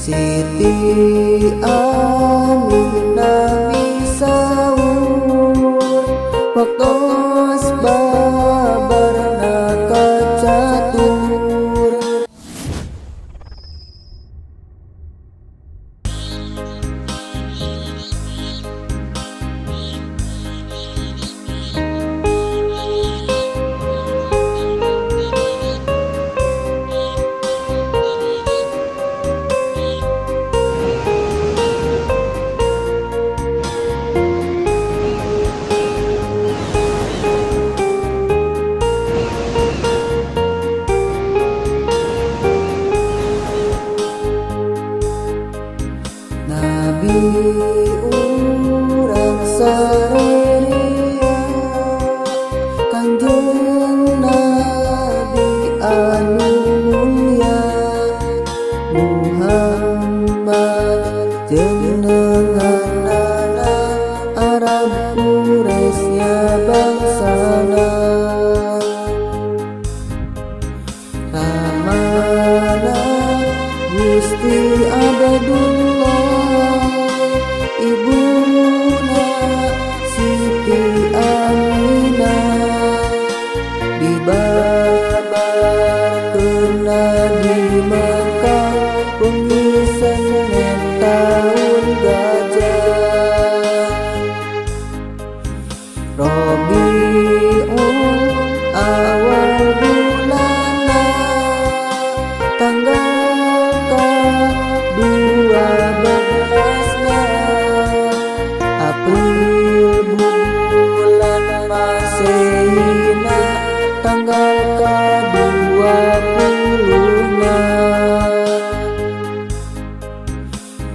Siti Aminah misaur waktos babarna kacatur. Nabi urang sarerea Kangjeng Nabi anu mulia Muhammad jeung neungeunana Arab Quraisy bangsana. Ramana Gusti Abdullah, ibuna Siti Aminah, dibabarkeunna di Mekah bengi Senin taun gajah. Rabiul awal bulana tanggal 12 April bulan Masehina tanggal ke-20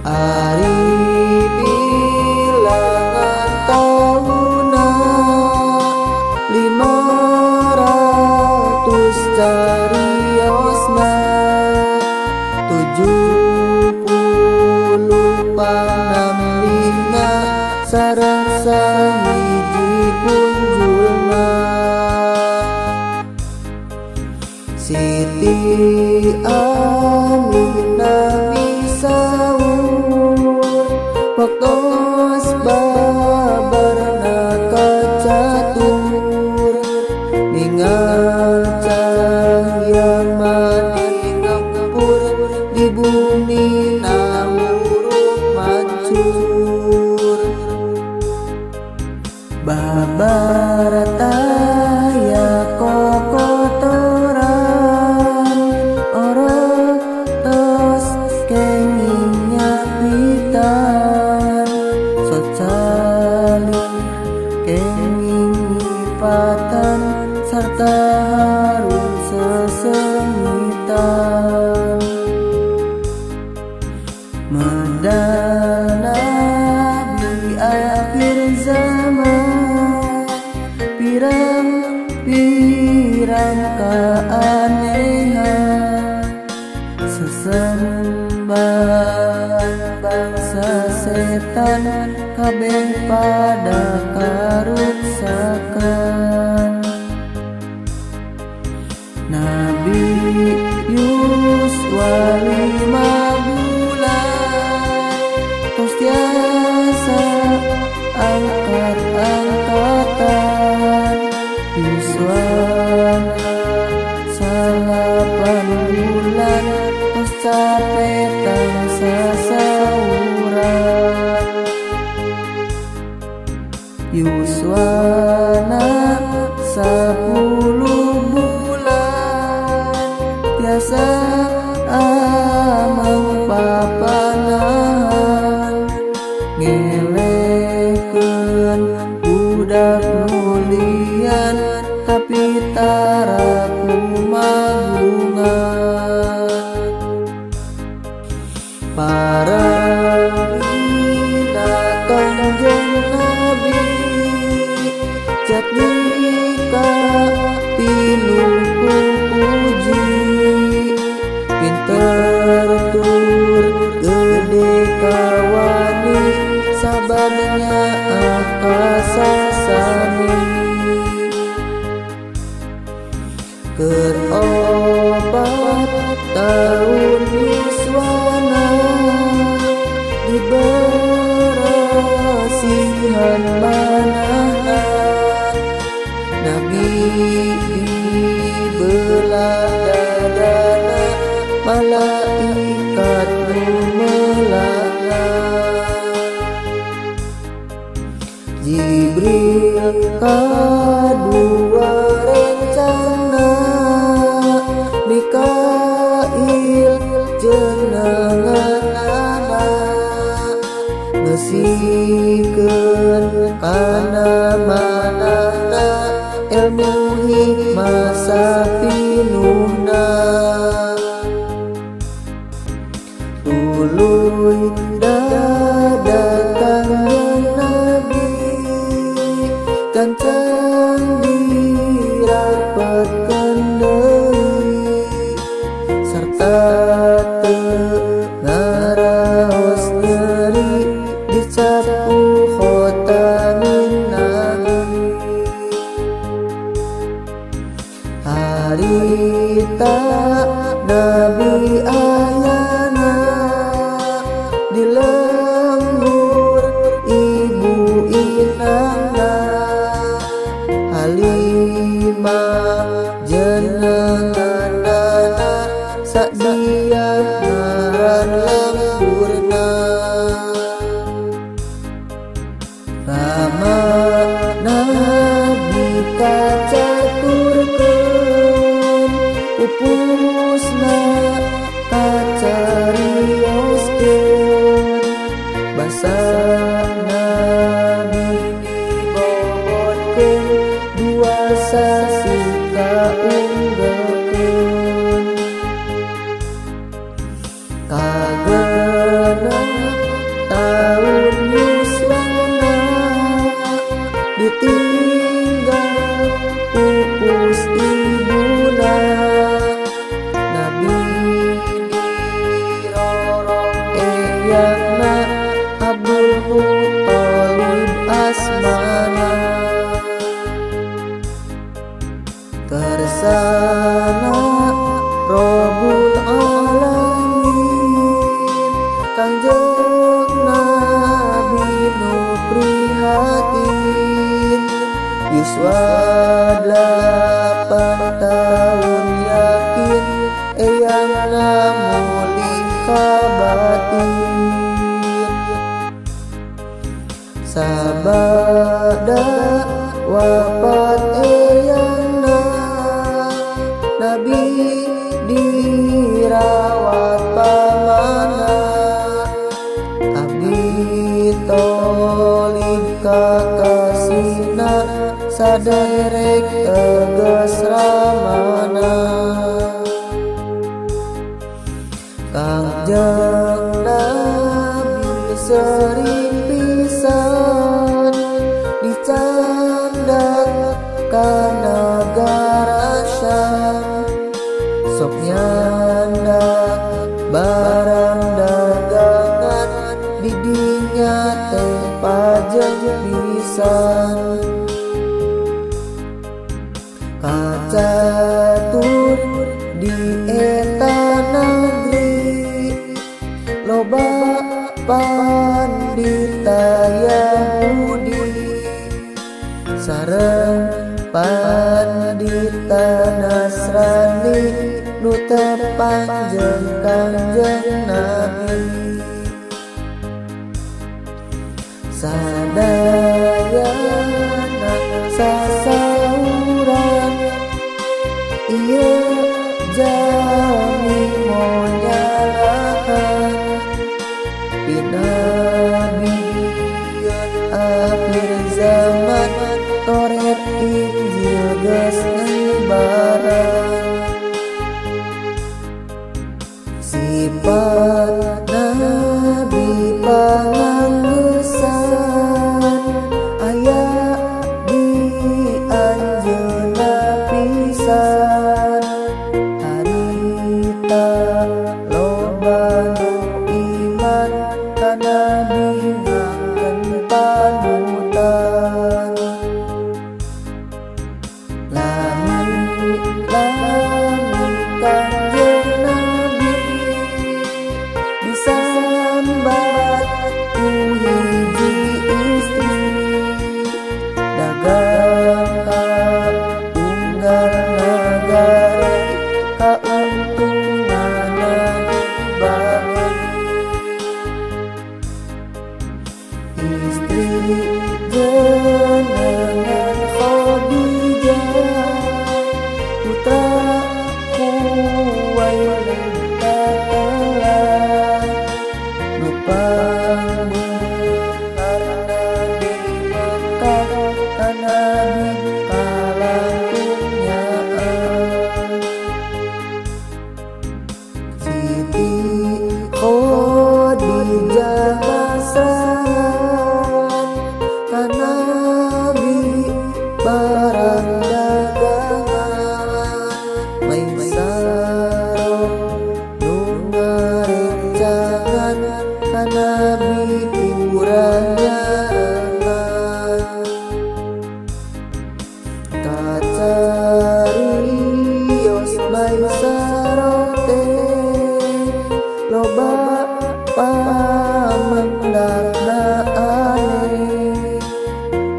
Ari bilangan tauna 500 cariosna 70 panambihna sareng sahiji punjulna. Siti Aminah misaur waktos babarna kacatur, ningal cahya madi ngempur di bumi nawuruk mancur. Babar taya kokotoran orok tos kenging nyapitan, socali kenging nyipatan sarta harum sesengitan. Medal Nabi akhir zaman pirang-pirang keanehan, sesembahan bangsa setan kabeh pada karuksakan. Nabi Yuswa 5 bulan tos tiasa angkat-angkatan, Yuswana 8 bulan tos capek tangsa sasauran. Yuswana 10 bulan tiasa amang papanahan, ngelehkeun budak nulian tapi tara kumagungan. Para dina Kangjeng Nabi jatmika pinuh puji, pinter tur gede kawani sabarnya akasasani. Keur 4 tahun yuswana. Malaikat nu melangan. Jibril kadua rencana, Mikail jenenganana, ngesikeun kana manahna ilmu hikmah sapinuhna. Tuluy dadatang Nabi, gancang dirapetkeun deui, sarta teu ngaraos nyeri dicap ku khotamin nabi. Harita Nabi ayana di lembur ibu inangna, Halimah jenenganana Sa'diyah ngaran lemburna. Rama Nabi kacaturkeun, pupusna kacarioskeun, basa Nabi dibobotkeun, dua sasi kaunggelkeun. Kagenep taun yuswana ditinggal pupus ibuna, Nabi dirorong eyangna Abdul Muthalib asmana. Kersana Rabbul Alamin, Kangjeng Nabi nu prihatin, yuswa 8 tahun yakin eyangna mulih ka batin. Sabada wafat eyangna, Nabi dirawat pamana, Abi Thalib kakasihna saderek tegas ramana. Kangjeng Nabi sering pisan dicandak ka nagara Syam, sok nyandak barang dagangan didinya teh pajeng pisan. Kacatur di eta negeri loba pandita Yahudi sareng pandita Nasrani nu tepanjeng Kangjeng Nabi. Sadayana sasauran ieu jami monyalahan, pinabian akhir zaman Toret Injil geus nyebaran. Sifat Nabi panganggesan aya di anjeunna pisan, harita loba nu iman ka Nabi ngangken panutan. Lami lami Kangjeng Nabi disambat ku hiji istri, dagang ka unggal nagari kauntunganna Pangbeungharna di Mekah ka Nabi kalangkung nyaah. Siti Khadijah masrahan ka Nabi barang dagangan. Maisarah nu ngarencangan ka Nabi kurang nyarengan. Kacarios Maisarah teh loba pamendakna aneh.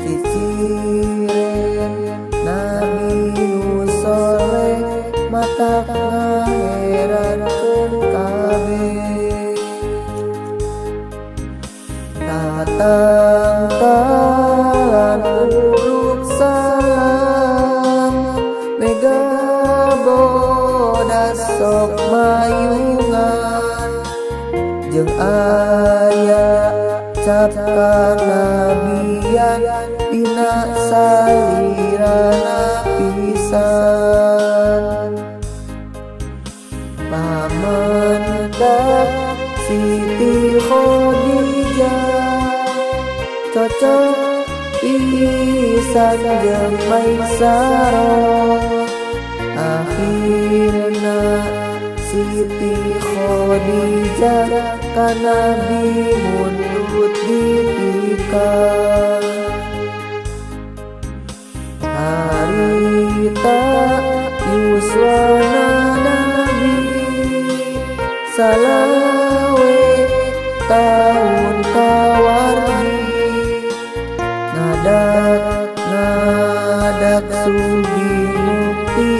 Ciciren Nabi nu soleh matak ngaherankeun kabeh. Tatangkalan uluk salam mega bodas sok mayungan. Jeung aya cap kanabian dina salirana pisan. Pamendak Siti Khadijah cocok pisan jeung Maisarah. Akhirna Siti Khadijah ka Nabi mundut ditikah. Harita yuswana Nabi salawe tahun kawardi. Ngadak ngadak sugih mukti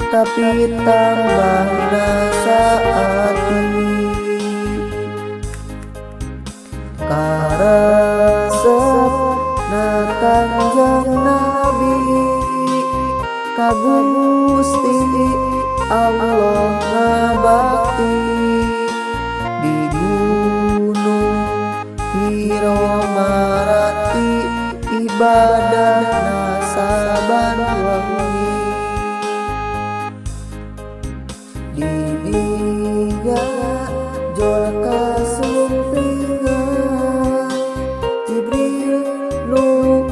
tapi tambahna saati. Karesep na Kangjeng Nabi ka Gusti Allah ngabakti. Di gunung Hiro marati ibadahna saban wengi. Di dinya jol kasumpingan Jibril nu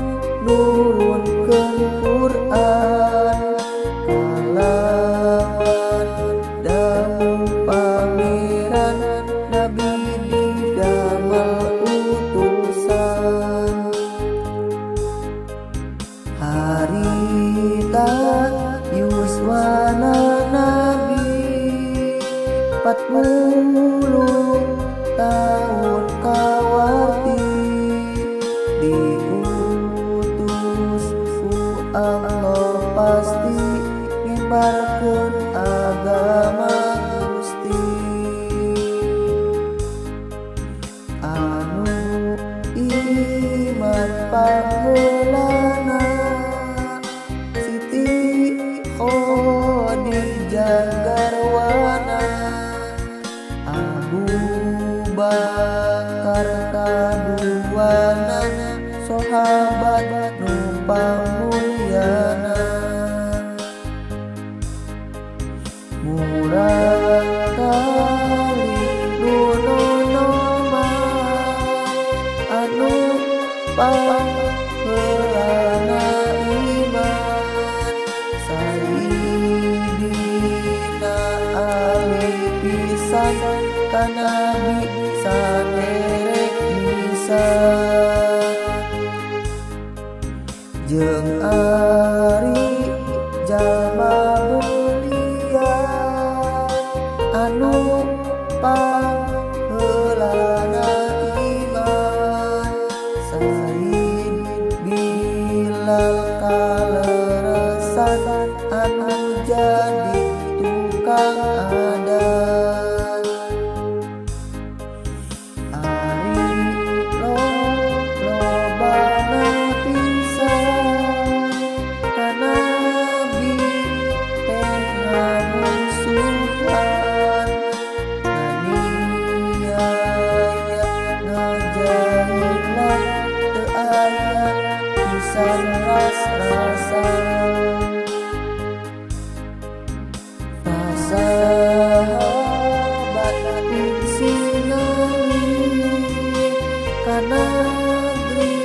nurunkeun Quran. Kalawan dangu pangeran Nabi didamel utusan. Harita yuswana Nabi 40 tahun kawarti. Diutus ku Allah pasti nyebarkeun agama Gusti. Anu iman pangheulana Siti Khadijah garwana. Abu Bakar kaduana sahabat nu pamulyana. Murang kali nu nonoma anu pangheulana iman. Sayyidina Ali pisan ka Nabi sanerek nisan. Jeung ari jalma mulia anu pangheulana iman. Sayyid Bilal kaleresan anu jadi tukang adan. Ari lolobana pisan Singali ka nagri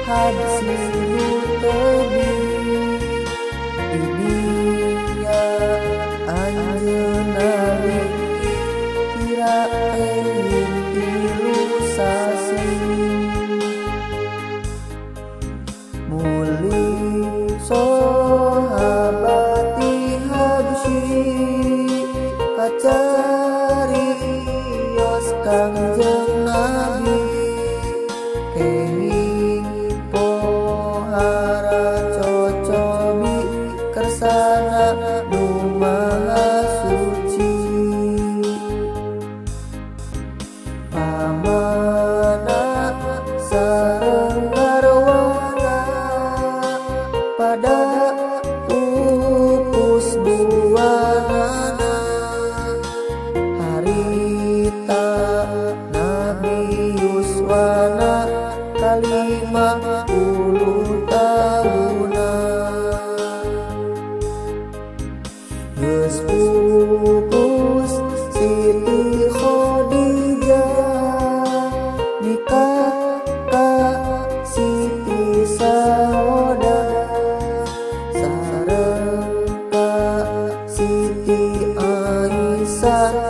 Habsyi nu tebih. Di dinya anjeunna kira kenging 3 sasi. Muli sahabat ti Habsyi kacarios Kangjeng Nabi. Kenging pohara cocobi kersana nu maha suci. Pamana sareng garwana pada pupus buanana. Harita Nabi Yuswana ka-50 tahuna. Geus pupus Siti Khadijah nikah ka Siti Saudah sareng ka Siti Aisyah.